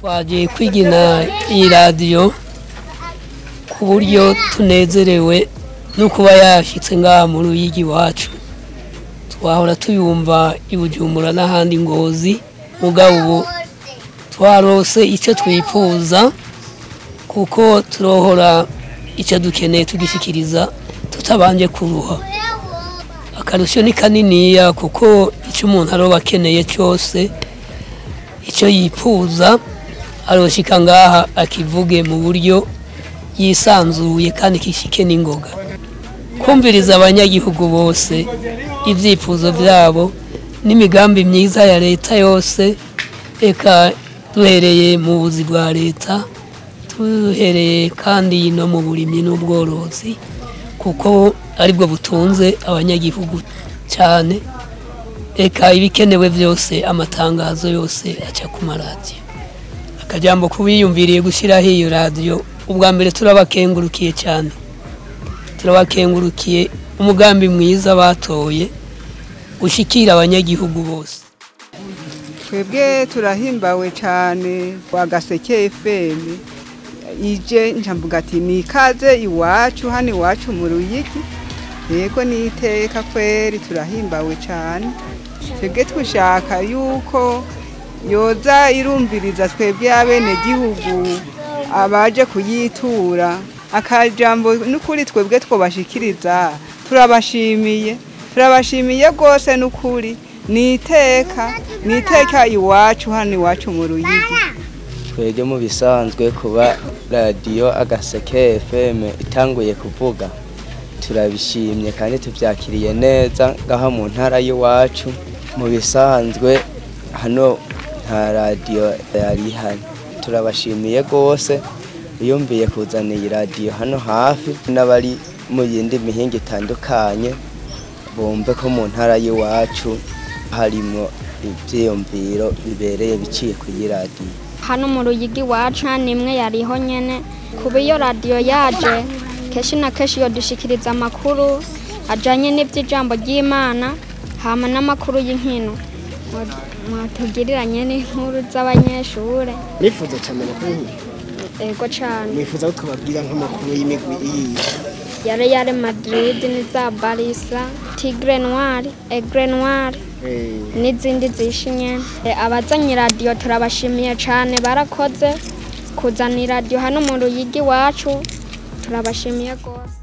Twagiye kwigina iyi radiyo ku buryo tunezerewe no kuba yashyitse ngaha mu Ruyigi iwacu. Twahora tuyumva i Bujumbura n'ahandi Ngozi, mugabo ubu twarose icyo twifuza kuko turohora icyo dukeneye tugishikiriza tutabanje kuruha. Akarusho ni kaniniya kuko icyo umuntu aroba akeneye cyose, icyo yifuza aroshika ngaha akivuge mu buryo yisanzuye kandi kishike n'ingoga. Kumviriza abanyagihugu bose ibyifuzo byabo n'imigambi myiza ya leta yose, eka duhereye mu buzi bwa leta, duhereye kandi no mu burimyi n'ubworozi kuko aribwo butunze abanyagihugu cyane. Eka ibikenewe byose, amatangazo yose aca ku maradiyo. Akajambo kubiyumviriye gushyiraho iyo radiyo, ubwa mbere turabakengurukiye cyane, turabakengurukiye umugambi mwiza batoye ushikira abanyagihugu bose. Twebwe turahimbawe cyane wa Gaseke FM ije, nca ati ni ikaze iwacu hano iwacu mu Ruyigi. Yego, ni iteka kweri, turahimbawe cyane. Twebwe dushaka yuko yoza irumviriza twebwe abenegihugu abaje kuyitura. Akajambo n'ukuri twebwe twobashikiriza, turabashimiye, turabashimiye rwose n'ukuri. Ni iteka, ni iteka iwacu hano iwacu mu Ruyigi. Twebwe mu bisanzwe kuba radiyo Agaseke FM itanguye kuvuga turabishimye kandi tubyakiriye neza ngaha mu ntara y'iwacu. Mu bisanzwe hano nta radiyo yari ihari. Turabashimiye rwose biyumviye kuzana iyi radiyo hano hafi, n'abari mu yindi mihinga itandukanye bumve ko mu ntara y'iwacu harimo ibyiyumviro bibereye biciye ku iyi radiyo. Hano mu Ruyigi iwacu nta n'imwe yariho nyene. Kuba iyo radiyo yaje, kenshi na kenshi yodushikiriza amakuru ajanye n'ivy'ijambo ry'Imana, hama n'amakuru y'inkino, mwatugiriranye n'inkuru z'abanyeshure. Nifuza cyane amakuru y'inkino. Ego cane. Nifuza ko twababwira nk'amakuru y'imigwi iyi? Ya Real Madrid n'iza Barca, Tigre Noir, Aigle Noir n'izindi zishi nyene. Abazanye radiyo turabashimiye cane, barakoze kuzana iradiyo hano mu Ruyigi iwacu, turabashimiye rwose.